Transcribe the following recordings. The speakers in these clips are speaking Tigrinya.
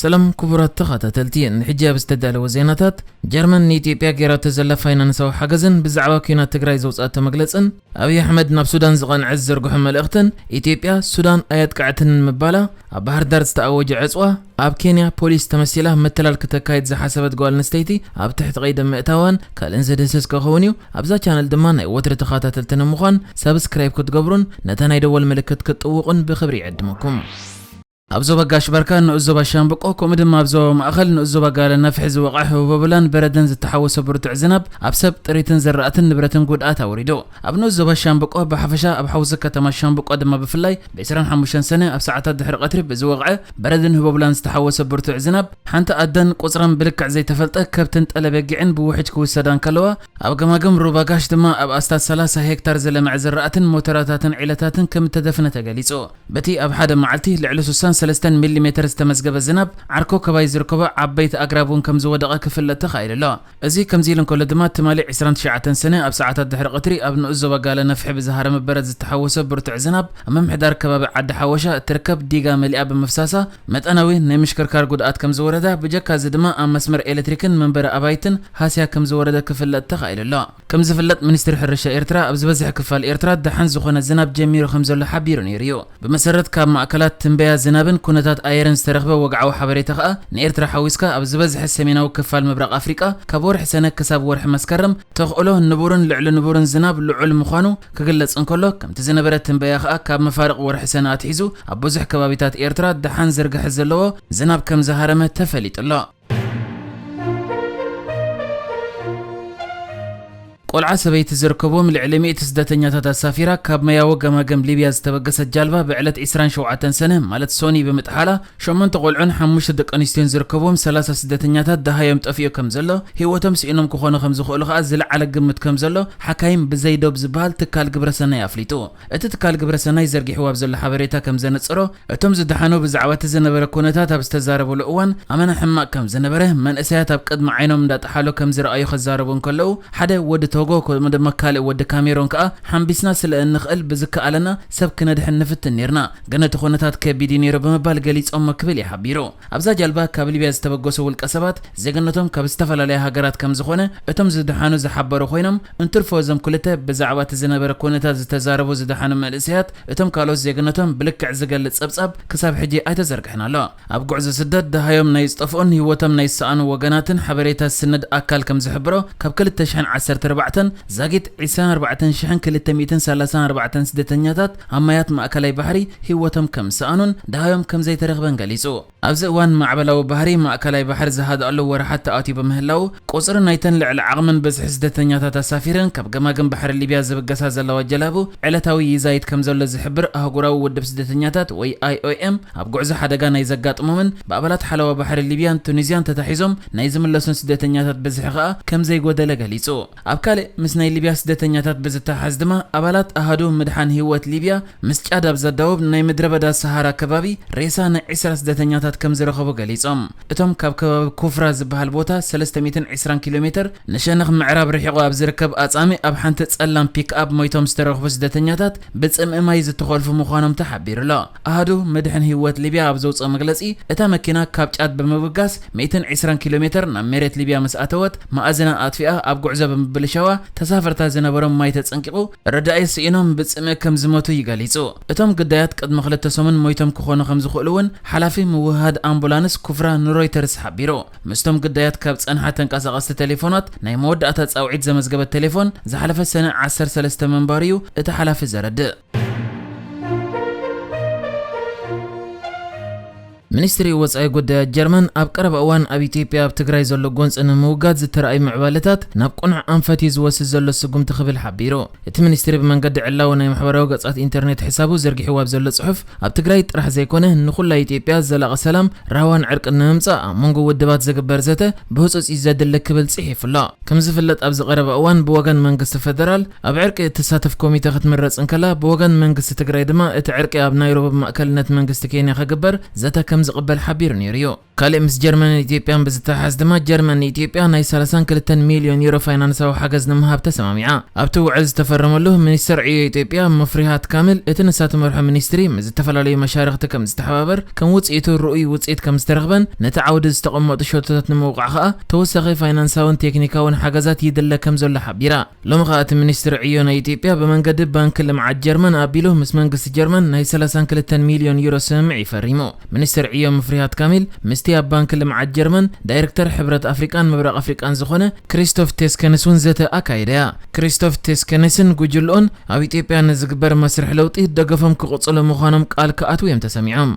ሰላም ክቡራት ተኸታተልቲ፣ ንሕጂ ኣብ ዝተዳለወ ዜናታት፣ ጀርመን ንኢትዮጵያ ገይራቶ ዘላ ፋይናንሳዊ ሓገዝን ብዛዕባ ኲናት ትግራይ ዘውፅኣቶ መግለፅን፣ ኣብይ ኣሕመድ ናብ ሱዳን ዝቐንዐ ዝዘርግሖ መልእኽትን፣ ኢትዮጵያ ሱዳን ኣየጥቅዐትንን ምባላ፣ ኣብ ባህር ዳር ዝተኣወጀ ዕፅዋ፣ ኣብ ኬንያ ፖሊስ ተመሲላ ምትላል ክተካይድ ዝሓሰበት ጓል ኣንስተይቲ ኣብ ትሕቲ ቀይዲ ምእታዋን ካልእን ዝድህስስ ክኸውን እዩ። ኣብዛ ቻነል ድማ ናይ ወትሪ ተኸታተልቲ ንምዃን ሳብስክራይብ ክትገብሩን ነታ ናይ ደወል ምልክት ክትጥውቑን ብኽብሪ ይዕድመኩም። ኣብ ዞባ ጋሽ ባርካ ንኡስ ዞባ ሻምብቆ፣ ከምኡ ድማ ኣብ ዞባ ማእኸል ንኡስ ዞባ ጋለ ነፍሒ ዝወቕዐ ህቦብላን በረድን ዝተሓወሶ ብርቱዕ ዝናብ ኣብ ሰብ፣ ጥሪትን ዝራእትን ንብረትን ጉድኣት ኣውሪዱ። ኣብ ንኡስ ዞባ ሻምብቆ ብሓፈሻ ኣብ ሓውሲ ከተማ ሻምብቆ ድማ ብፍላይ ብ ዕስራን ሓሙሽተን ሰነ ኣብ ሰዓታት ድሕሪ ቀትሪ ብዝወቕዐ በረድን ህቦብላን ዝተሓወሶ ብርቱዕ ዝናብ ሓንቲ ኣደን ቁፅረን ብልክዕ ዘይተፈልጠ ከብትን ጠለበጊዕን ብውሕጅ ክውሰዳ እንከለዋ፣ ኣብ ገማግም ሩባ ጋሽ ድማ ኣብ ኣስታት ሰላሳ ሄክታር ዝለምዐ ዝራእትን ሞተራታትን ዒለታትን ከም እተደፍነ ተገሊጹ። በቲ ኣብ ሓደ መዓልቲ ልዕሊ ስሳን ሰለስተን ሚሊ ሜተር ዝተመዝገበ ዝናብ፣ ዓርኮ ከባይ ዝርከቦ ዓበይቲ ኣግራብ እውን ከም ዝወደቐ ክፍለጥ ተኻኢሉ ኣሎ። እዚ ከምዚ ኢሉ እንከሎ ድማ፣ ትማሊ ዕስራን ትሽዓተን ሰነ ኣብ ሰዓታት ድሕሪ ቀትሪ ኣብ ንኡስ ዞባ ጋለ ነፍሒ ብዝሃረመ በረድ ዝተሓወሰ ብርቱዕ ዝናብ፣ ኣብ ምምሕዳር ከባቢ ዓዲ ሓወሻ እትርከብ ዲጋ መሊኣ ብምፍሳሳ፣ መጠናዊ ናይ ምሽክርካር ጉድኣት ከም ዝወረዳ፣ ብጀካ እዚ ድማ ኣብ መስመር ኤሌክትሪክን መንበሪ ኣባይትን ሃስያ ከም ዝወረደ ክፍለጥ ተኻኢሉ ኣሎ። ከም ዝፍለጥ፣ ሚኒስትሪ ሕርሻ ኤርትራ ኣብ ዝበዝሐ ክፋል ኤርትራ ደሓን ዝኾነ ዝናብ ጀሚሩ ከም ዘሎ ሓቢሩ ነይሩ እዩ። ብመሰረት ካብ ማእከላት ትንበያ ዝናብን ኩነታት ኣየርን ዝተረኽበ ወግዓዊ ሓበሬታ ከኣ፣ ንኤርትራ ሓዊስካ ኣብ ዝበዝሐ ሰሜናዊ ክፋል ምብራቕ ኣፍሪቃ ካብ ወርሒ ሰነ ክሳብ ወርሒ መስከረም ተኽእሎ ንቡርን ልዕሊ ንቡርን ዝናብ ልዑል ምዃኑ ክግለጽ እንከሎ፣ ከምቲ ዝነበረ ትንበያ ከኣ ካብ መፋርቕ ወርሒ ሰነ ኣትሒዙ ኣብ ብዙሕ ከባቢታት ኤርትራ ደሓን ዝርግሐ ዘለዎ ዝናብ ከም ዝሃረመ ተፈሊጡ ኣሎ። ቆልዓ ሰበይቲ ዝርከብዎም ልዕሊ ሚእቲ ስደተኛታት ኣሳፊራ ካብ መያዎ ገማግም ሊብያ ዝተበገሰት ጃልባ ብዕለት ዕስራን ሸውዓተን ሰነ ማለት ሶኒ ብምጥሓላ ሸሞንተ ቆልዑን ሓሙሽተ ደቂ ኣንስትዮን ዝርከብዎም ሰላሳ ስደተኛታት ደሃዮም ጠፊኡ ከም ዘሎ፣ ህይወቶም ስኢኖም ክኾኑ ከም ዝኽእሉ ከኣ ዝለዓለ ግምት ከም ዘሎ ሓካይም ብዘይ ዶብ ዝበሃል ትካል ግብረሰናይ ኣፍሊጡ። እቲ ትካል ግብረሰናይ ዘርጊሕዎ ኣብ ዘሎ ሓበሬታ ከም ዘነጸሮ፣ እቶም ዝደሓኑ ብዛዕባ እቲ ዝነበረ ኩነታት ኣብ ዝተዛረብሉ እዋን ኣመና ሕማቕ ከም ዝነበረ፣ መንእሰያት ኣብ ቅድሚ ዓይኖም እንዳጠሓሉ ከም ዝረኣዩ ክዛረቡ እንከለዉ፣ ሓደ ወዲ ቶጎ ከምኡ ድማ ካልእ ወዲ ካሜሮን ከኣ ሓምቢስና ስለ እንኽእል ብዝከኣለና ሰብ ክነድሕን ንፍትን ኔርና፣ ግን እቲ ኩነታት ከቢድ እዩ ኔሩ ብምባል ገሊጾሞ ክብል እዩ ሓቢሩ። ኣብዛ ጃልባ ካብ ሊብያ ዝተበገሱ ውልቀ ሰባት ዜግነቶም ካብ ዝተፈላለያ ሃገራት ከም ዝኾነ እቶም ዝደሓኑ ዝሓበሩ ኮይኖም፣ እንትርፎ እዞም ክልተ ብዛዕባ እቲ ዝነበረ ኩነታት ዝተዛረቡ ዝደሓኑ መንእሰያት፣ እቶም ካልኦት ዜግነቶም ብልክዕ ዝገልጽ ጸብጻብ ክሳብ ሕጂ ኣይተዘርግሕን ኣሎ። ኣብ ጉዕዞ ስደት ደሃዮም ናይ ዝጠፍኡን ህይወቶም ናይ ዝሰኣኑ ወገናትን ሓበሬታ ዝስነድ ኣካል ከም ዝሕብሮ፣ ካብ ክልተ ሽሕን ዓሰርተ ኣርባዕተን ዛጊት ዕስራን ኣርባዕተን ሽሕን ክልተ ሚእትን ሰላሳን ኣርባዕተን ስደተኛታት ኣብ ማያት ማእከላይ ባሕሪ ህይወቶም ከም ዝሰኣኑን ደሃዮም ከም ዘይተረኽበን ገሊጹ። ኣብዚ እዋን ማዕበላዊ ባህሪ ማእከላይ ባሕሪ ዝሃድኣሉ ወርሓት ተኣትዩ ብምህላዉ፣ ቁጽሪ ናይተን ልዕሊ ዓቕመን ብዝሒ ስደተኛታት ኣሳፊረን ካብ ገማግም ባሕሪ ሊብያ ዝብገሳ ዘለዋ ጀላቡ ዕለታዊ ይዛይድ ከም ዘሎ ዝሕብር ኣህጉራዊ ውድብ ስደተኛታት ወይ ኣይ ኦ ኤም፣ ኣብ ጉዕዞ ሓደጋ ናይ ዘጋጥሞምን ብኣባላት ሓለዋ ባሕሪ ሊብያን ቱኒዝያን ተታሒዞም ናይ ዝምለሱን ስደተኛታት ብዝሒ ከኣ ከም ዘይጎደለ ገሊጹ። ኣብ ካልእ ምስ ናይ ሊብያ ስደተኛታት ብዝተሓዝ ድማ፣ ኣባላት ኣሃዱ ምድሓን ህይወት ሊብያ ምስ ጫድ ኣብ ዘዳውብ ናይ ምድረ በዳ ሰሃራ ከባቢ ሬሳ ናይ ዕስራ ስደተኛታት ከም ዝረኸቡ ገሊጾም። እቶም ካብ ከባቢ ኩፍራ ዝበሃል ቦታ ሰለስተ ሚእትን ዕስራን ኪሎ ሜተር ንሸነኽ ምዕራብ ርሒቑ ኣብ ዝርከብ ኣጻሚ ኣብ ሓንቲ ጸላም ፒክኣፕ ሞይቶም ዝተረኽቡ ስደተኛታት፣ ብጽምኢ ማይ ዝተኾልፉ ምዃኖም ተሓቢሩ ኣሎ። ኣሃዱ ምድሕን ህይወት ሊብያ ኣብ ዘውጽኦ መግለጺ፣ እታ መኪና ካብ ጫድ ብምብጋስ ሚእትን ዕስራን ኪሎ ሜተር ናብ መሬት ሊብያ ምስ ኣተወት፣ መኣዝና ኣጥፊኣ ኣብ ጉዕዞ ብምብልሻዋ፣ ተሳፈርታ ዝነበሮም ማይ ተጸንቂቑ፣ ረዳኢ ስኢኖም ብጽምኢ ከም ዝሞቱ እዩ ገሊጹ። እቶም ግዳያት ቅድሚ ክልተ ሰሙን ሞይቶም ክኾኑ ከም ዝኽእሉ እውን ሓላፊ ምውህሃድ ኣምቡላንስ ኩፍራ ንሮይተርስ ሓቢሩ። ምስቶም ግዳያት ካብ ጸንሓ ተንቀሳቐስቲ ቴሌፎናት ናይ መወዳእታ ጻውዒት ዘመዝገበት ቴሌፎን ዝሓለፈ ሰነ ዓሰርተ ሰለስተ ምንባሩ እዩ እቲ ሓላፊ ዘረድእ። ሚኒስትሪ ወጻኢ ጉዳያት ጀርመን ኣብ ቀረባ እዋን ኣብ ኢትዮጵያ ኣብ ትግራይ ዘሎ ጎንጺ ንምውጋድ ዝተራእዩ ምዕባለታት ናብ ቅኑዕ ኣንፈት እዩ ዝወስድ ዘሎ ስጉምቲ ክብል ሓቢሩ። እቲ ሚኒስትሪ ብመንገዲ ዕላዊ ናይ ማሕበራዊ ገጻት ኢንተርኔት ሕሳቡ ዘርጊሕዎ ኣብ ዘሎ ጽሑፍ፣ ኣብ ትግራይ ጥራሕ ዘይኮነ ንኹላ ኢትዮጵያ ዘላቒ ሰላም፣ ራህዋን ዕርቅን ንምምጻእ ኣብ መንጎ ውድባት ዝግበር ዘተ ብህጹጽ እዩ ዘድሊ ክብል ጽሒፉ ኣሎ። ከም ዝፍለጥ ኣብዚ ቀረባ እዋን ብወገን መንግስቲ ፈደራል ኣብ ዕርቂ እትሳተፍ ኮሚተ ክትምረጽ እንከላ፣ ብወገን መንግስቲ ትግራይ ድማ እቲ ዕርቂ ኣብ ናይሮቢ ብማእከልነት መንግስቲ ኬንያ ክግበር ዘተ ከም ዝቕበል ሓቢሩ ነይሩ እዩ። ካልእ ምስ ጀርመንን ኢትዮጵያን ብዝተሓሓዝ ድማ፣ ጀርመን ንኢትዮጵያ ናይ ሰላሳን ክልተን ሚልዮን ዩሮ ፋይናንሳዊ ሓገዝ ንምሃብ ተሰማሚዓ። ኣብቲ ውዕል ዝተፈረመሉ፣ ሚኒስተር ዕዮ ኢትዮጵያ ሙፍሪሃት ካሚል፣ እቲ ንሳ ትመርሖ ሚኒስትሪ ምስ ዝተፈላለዩ መሻርኽቲ ከም ዝተሓባበር፣ ከም ውጽኢቱ ርኡይ ውጽኢት ከም ዝተረኽበን ነቲ ዓውዲ ዝተቐመጡ ሸቶታት ንምውቃዕ ከኣ ተወሳኺ ፋይናንሳውን ቴክኒካውን ሓገዛት ይድለ ከም ዘሎ ሓቢራ። ሎሚ ከኣ እቲ ሚኒስትሪ ዕዮ ናይ ኢትዮጵያ ብመንገዲ ባንኪ ልምዓት ጀርመን ኣቢሉ ምስ መንግስቲ ጀርመን ናይ ሰላሳን ክልተን ሚልዮን ዩሮ ስምምዕ እዩ ፈሪሙ። ሚኒስትር ዕዮ ሙፍሪሃት ካሚል ምስቲ ኣብ ባንኪ ልምዓት ጀርመን ዳይሬክተር ሕብረት ኣፍሪቃን ምብራቕ ኣፍሪቃን ዝኾነ ክሪስቶፍ ቴስከንስ እውን ዘተ ኣካይዳ እያ። ክሪስቶፍ ቴስከንስን ጉጅልኡን ኣብ ኢትዮጵያ ንዝግበር መስርሕ ለውጢ ደገፎም ክቕጽሉ ምዃኖም ቃል ክኣትዉ እዮም ተሰሚዖም።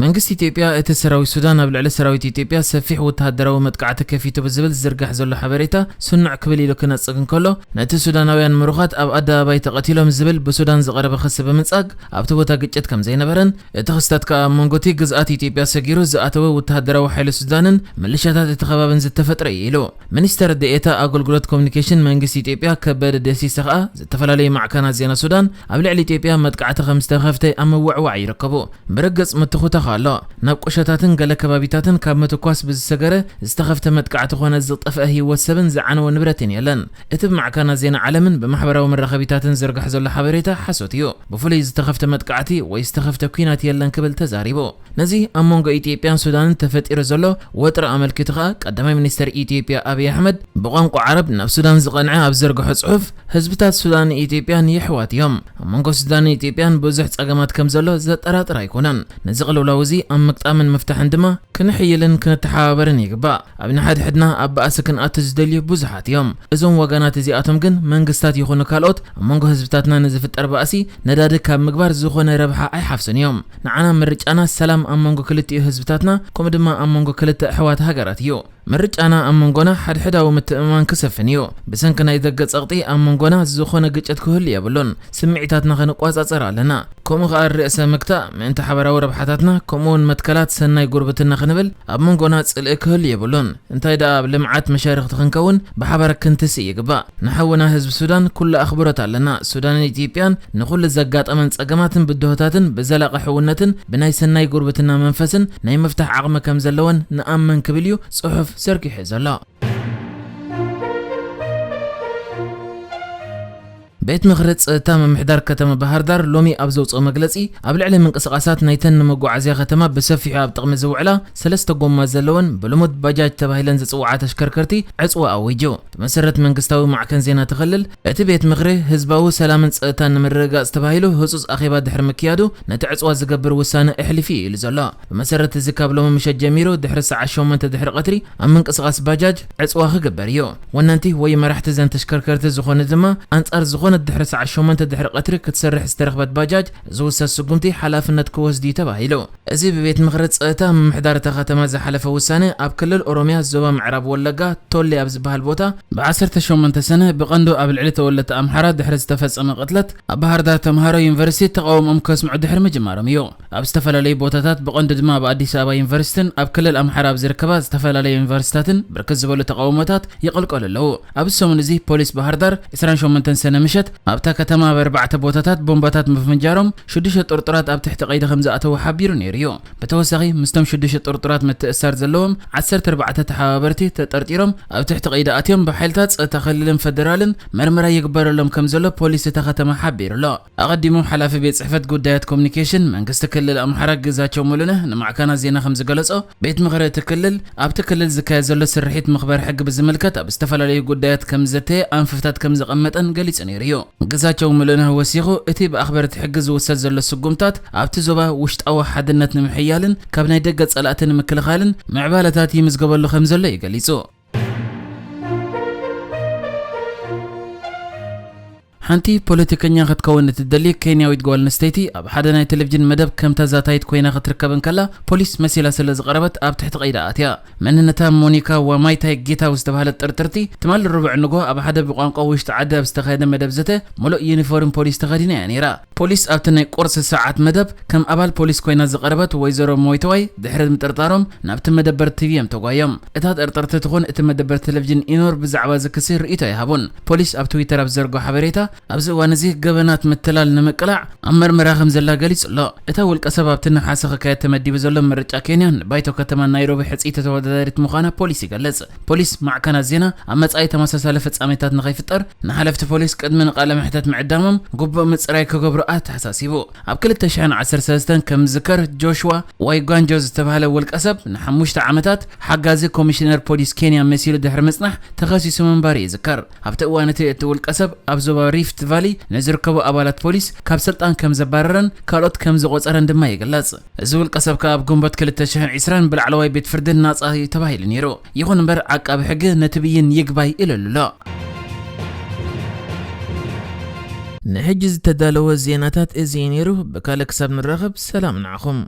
መንግስቲ ኢትዮጵያ፣ እቲ ሰራዊት ሱዳን ኣብ ልዕሊ ሰራዊት ኢትዮጵያ ሰፊሕ ወተሃደራዊ መጥቃዕቲ ከፊቱ ብዝብል ዝዝርጋሕ ዘሎ ሓበሬታ ስኑዕ ክብል ኢሉ ክነጽግ እንከሎ፣ ነቲ ሱዳናውያን ምሩኻት ኣብ ኣደባባይ ተቐቲሎም ዝብል ብሱዳን ዝቐረበ ክሲ ብምንጻግ፣ ኣብቲ ቦታ ግጭት ከም ዘይነበረን፣ እቲ ክስተት ከኣ ኣብ መንጎ እቲ ግዝኣት ኢትዮጵያ ሰጊሩ ዝኣተወ ወተሃደራዊ ሓይሊ ሱዳንን ምልሻታት እቲ ከባብን ዝተፈጥረ እዩ ኢሉ። ሚኒስተር ደኤታ ኣገልግሎት ኮሙኒኬሽን መንግስቲ ኢትዮጵያ ከበደ ደሲሰ ከኣ፣ ዝተፈላለዩ ማዕከናት ዜና ሱዳን ኣብ ልዕሊ ኢትዮጵያ መጥቃዕቲ ከም ዝተኸፍተ ኣብ ምውዕዋዕ ይርከቡ። ብርግጽ ምትኹታኽ ኣሎ። ናብ ቁሸታትን ገለ ከባቢታትን ካብ ምትኳስ ብዝሰገረ ዝተኸፍተ መጥቃዕቲ ኮነ ዝጠፍአ ህይወት ሰብን ዝዓነወ ንብረትን የለን። እቲ ብማዕከናት ዜና ዓለምን ብማሕበራዊ መራኸቢታትን ዝርጋሕ ዘሎ ሓበሬታ ሓሶት እዩ። ብፍሉይ ዝተኸፍተ መጥቃዕቲ ወይ ዝተኸፍተ ኲናት የለን ክብል ተዛሪቡ። ነዚ ኣብ መንጎ ኢትዮጵያን ሱዳንን ተፈጢሩ ዘሎ ወጥሪ ኣመልኪቱ ከኣ፣ ቀዳማይ ሚኒስተር ኢትዮጵያ ኣብይ ኣሕመድ፣ ብቋንቋ ዓረብ ናብ ሱዳን ዝቐንዐ ኣብ ዘርግሖ ጽሑፍ፣ ህዝብታት ሱዳንን ኢትዮጵያን የሕዋት እዮም። ኣብ መንጎ ሱዳንን ኢትዮጵያን ብዙሕ ጸገማት ከም ዘሎ ዘጠራጥር ኣይኮነን። ነዚ ቅልውላው እዚ ኣብ ምግጣምን ምፍታሕን ድማ ክንሕይልን ክንተሓባበርን ይግባእ። ኣብ ንሓድሕድና ኣብ ባእሲ ክንኣቱ ዝደልዩ ብዙሓት እዮም። እዞም ወገናት እዚኣቶም ግን መንግስታት ይኹኑ ካልኦት ኣብ መንጎ ህዝብታትና ንዝፍጠር ባእሲ ነዳዲ ካብ ምግባር ዝኾነ ረብሓ ኣይሓፍሱን እዮም። ንዓና ምርጫና ሰላም ኣብ መንጎ ክልቲኡ ህዝብታትና፣ ከምኡ ድማ ኣብ መንጎ ክልተ ኣሕዋት ሃገራት እዩ። ምርጫና ኣብ መንጎና ሓድሕዳዊ ምትእምማን ክሰፍን እዩ። ብሰንኪ ናይ ደገ ጸቕጢ ኣብ መንጎና ዝኾነ ግጭት ክህሉ የብሉን። ስምዒታትና ክንቆጻጸር ኣለና። ከምኡ ከኣ ርእሰ ምግታእ ምእንቲ ሓበራዊ ረብሓታትና፣ ከምኡውን መትከላት ሰናይ ጉርብትና ክንብል ኣብ መንጎና ጽልኢ ክህሉ የብሉን። እንታይ ደኣ ኣብ ልምዓት መሻርኽቲ ክንከውን ብሓባር ክንትስእ ይግባእ። ንሓውና ህዝቢ ሱዳን ኩሉ ኣኽብሮት ኣለና። ሱዳንን ኢትዮጵያን ንኹሉ ዘጋጠመን ጸገማትን ብድሆታትን ብዘላቒ ሕውነትን ብናይ ሰናይ ጉርብትና መንፈስን ናይ ምፍታሕ ዓቕሚ ከም ዘለወን ንኣምን ክብል እዩ ጽሑፍ ዘርጊሑ ዘሎ። ቤት ምኽሪ ጸጥታ ምምሕዳር ከተማ ባህር ዳር ሎሚ ኣብ ዘውጽኦ መግለጺ፣ ኣብ ልዕሊ ምንቅስቓሳት ናይተን ንመጓዓዝያ ከተማ ብሰፊሑ ኣብ ጥቕሚ ዝውዕላ ሰለስተ ጎማ ዘለወን ብልሙድ ባጃጅ ተባሂለን ዝጽውዓ ተሽከርከርቲ ዕጽዋ ኣዊጁ። ብመሰረት መንግስታዊ ማዕከን ዜና እቲ ክልል፣ እቲ ቤት ምኽሪ ህዝባዊ ሰላምን ጸጥታን ንምርግጋጽ ተባሂሉ ህጹጽ ኣኼባ ድሕሪ ምክያዱ፣ ነቲ ዕጽዋ ዝገብር ውሳነ ኣሕሊፉ እዩ ኢሉ ዘሎ። ብመሰረት እዚ፣ ካብ ሎሚ ምሸት ጀሚሩ ድሕሪ ሰዓት ሸሞንተ ድሕሪ ቀትሪ ኣብ ምንቅስቓስ ባጃጅ ዕጽዋ ክግበር እዩ። ወነንቲ ወይ መራሕቲ እዘን ተሽከርከርቲ ዝኾኑ ድማ፣ ኣንጻር ዝኾነት ድሕሪ ሰዓት ሸሞንተ ድሕሪ ቀትሪ ክትሰርሕ ዝተረኽበት ባጃጅ ዝውሰድ ስጉምቲ ሓላፍነት ክወስድ እዩ ተባሂሉ። እዚ ብቤት ምኽሪ ጸጥታ ምምሕዳር እታ ከተማ ዝሓለፈ ውሳነ፣ ኣብ ክልል ኦሮምያ ዞባ ምዕራብ ወለጋ ቶሌ ኣብ ዝበሃል ቦታ ብ ዓሰርተ ሸሞንተ ሰነ ብቐንዱ ኣብ ልዕሊ ተወለድቲ ኣምሓራ ድሕሪ ዝተፈጸመ ቅትለት፣ ኣብ ባህር ዳር ተምሃሮ ዩኒቨርሲቲ ተቓውሞኦም ከስምዑ ድሕሪ ምጅማሮም እዩ። ኣብ ዝተፈላለዩ ቦታታት፣ ብቐንዱ ድማ ኣብ ኣዲስ ኣበባ ዩኒቨርሲቲን ኣብ ክልል ኣምሓራ ኣብ ዝርከባ ዝተፈላለዩ ዩኒቨርሲታትን ብርክት ዝበሉ ተቓውሞታት ይቕልቀሉ ኣለዉ። ኣብዚ ሰሙን እዚ ፖሊስ ባህር ዳር ዕስራን ሸሞንተን ሰነ ምሸት ኣብታ ከተማ ኣብ ኣርባዕተ ቦታታት ቦምባታት ምፍንጃሮም ሽዱሽተ ጥርጡራት ኣብ ትሕቲ ቀይዲ ከም ዝኣተዉ ሓቢሩ ነይሩ እዩ። ብተወሳኺ ምስቶም ሽዱሽተ ጥርጡራት ምትእስሳር ዘለዎም ዓሰርተ ኣርባዕተ ተሓባበርቲ ተጠርጢሮም ኣብ ትሕቲ ቀይዲ ኣትዮም ብሓይልታት ጸጥታ ክልልን ፈደራልን መርመራ ይግበረሎም ከም ዘሎ ፖሊስ እታ ከተማ ሓቢሩ ኣሎ። ኣቐዲሙ ሓላፊ ቤት ጽሕፈት ጉዳያት ኮሙኒኬሽን መንግስቲ ክልል ኣምሓራ ግዛቸው ሙሉነህ ንማዕከናት ዜና ከም ዝገለጾ፣ ቤት ምኽሪ እቲ ክልል ኣብቲ ክልል ዝካየድ ዘሎ ስርሒት ምኽባር ሕጊ ብዝምልከት ኣብ ዝተፈላለዩ ጉዳያት ከም ዝዘተየ ኣንፈታት ከም ዘቐመጠን ገሊጹ ነይሩ እዩ። ግዛቸው ሙሉነህ ወሲኹ፣ እቲ ብኣኽበርቲ ሕጊ ዝውሰድ ዘሎ ስጉምታት ኣብቲ ዞባ ውሽጣዊ ሓድነት ንምሕያልን ካብ ናይ ደገ ጸላእቲ ንምክልኻልን ምዕባለታት ይምዝገበሉ ከም ዘሎ እዩ ገሊጹ። ሓንቲ ፖለቲከኛ ክትከውን እትደሊ ኬንያዊት ጓል ኣንስተይቲ ኣብ ሓደ ናይ ቴሌቪዥን መደብ ከም ተዛታይት ኮይና ክትርከብ እንከላ፣ ፖሊስ መሲላ ስለ ዝቐረበት ኣብ ትሕቲ ቀይዲ ኣትያ። መንነታ ሞኒካ ዋማይታይ ጌታው ዝተባህለት ጥርጥርቲ፣ ትማሊ ረቡዕ ንግሆ ኣብ ሓደ ብቋንቋ ውሽጢ ዓዲ ኣብ ዝተኻየደ መደብ ዘተ፣ ሙሉእ ዩኒፎርም ፖሊስ ተኸዲና እያ ነይራ። ፖሊስ ኣብቲ ናይ ቁርሲ ሰዓት መደብ ከም ኣባል ፖሊስ ኮይና ዝቐረበት ወይዘሮ ሞይተዋይ ድሕሪ ምጥርጣሮም ናብቲ መደበር ቲቪ እዮም ተጓዮም። እታ ጥርጥርቲ ትኹን እቲ መደበር ቴሌቪዥን ኢኖር ብዛዕባ እዚ ክሲ ርእይቶ ኣይሃቡን። ፖሊስ ኣብ ትዊተር ኣብ ዝዘርግሖ ሓበሬታ ኣብዚ እዋን እዚ ገበናት ምትላል ንምቅላዕ ኣብ መርመራ ከም ዘላ ገሊጹ ኣሎ። እታ ውልቀ ሰብ ኣብቲ ነሓሰ ክካየድ ተመዲቡ ዘሎ ምርጫ ኬንያ ንባይቶ ከተማ ናይሮቢ ሕጽይቲ ተወዳዳሪት ምዃና ፖሊስ ይገልጽ። ፖሊስ ማዕከናት ዜና ኣብ መጻኢ ተመሳሳሊ ፍጻሜታት ንኸይፍጠር ንሓለፍቲ ፖሊስ ቅድሚ ንቃለ መሕተት ምዕዳሞም ግቡእ ምጽራይ ክገብሩ ኣተሓሳሲቡ። ኣብ ክልተ ሽሕን ዓሰርተ ሰለስተን ከም ዝዝከር ጆሽዋ ዋይጓንጆ ዝተባህለ ውልቀ ሰብ ንሓሙሽተ ዓመታት ሓጋዚ ኮሚሽነር ፖሊስ ኬንያ መሲሉ ድሕሪ ምጽናሕ ተኸሲሱ ምንባሩ ይዝከር። ኣብቲ እዋን እቲ እቲ ውልቀ ሰብ ኣብ ዞባ ሪፍት ቫሊ ንዝርከቡ ኣባላት ፖሊስ ካብ ስልጣን ከም ዘባረረን ካልኦት ከም ዝቖጸረን ድማ ይግለጽ። እዚ ውልቀ ሰብ ከኣ ኣብ ግንቦት ክልተ ሽሕን ዕስራን ብላዕለዋይ ቤት ፍርድን ናጻ እዩ ተባሂሉ ነይሩ። ይኹን እምበር ዓቃቢ ሕጊ ነቲ ብይን ይግባይ ኢሉሉ ኣሎ። ንሕጂ ዝተዳለወ ዜናታት እዚ እዩ ነይሩ። ብካልእ ክሳብ ንራኸብ ሰላም ንዓኹም።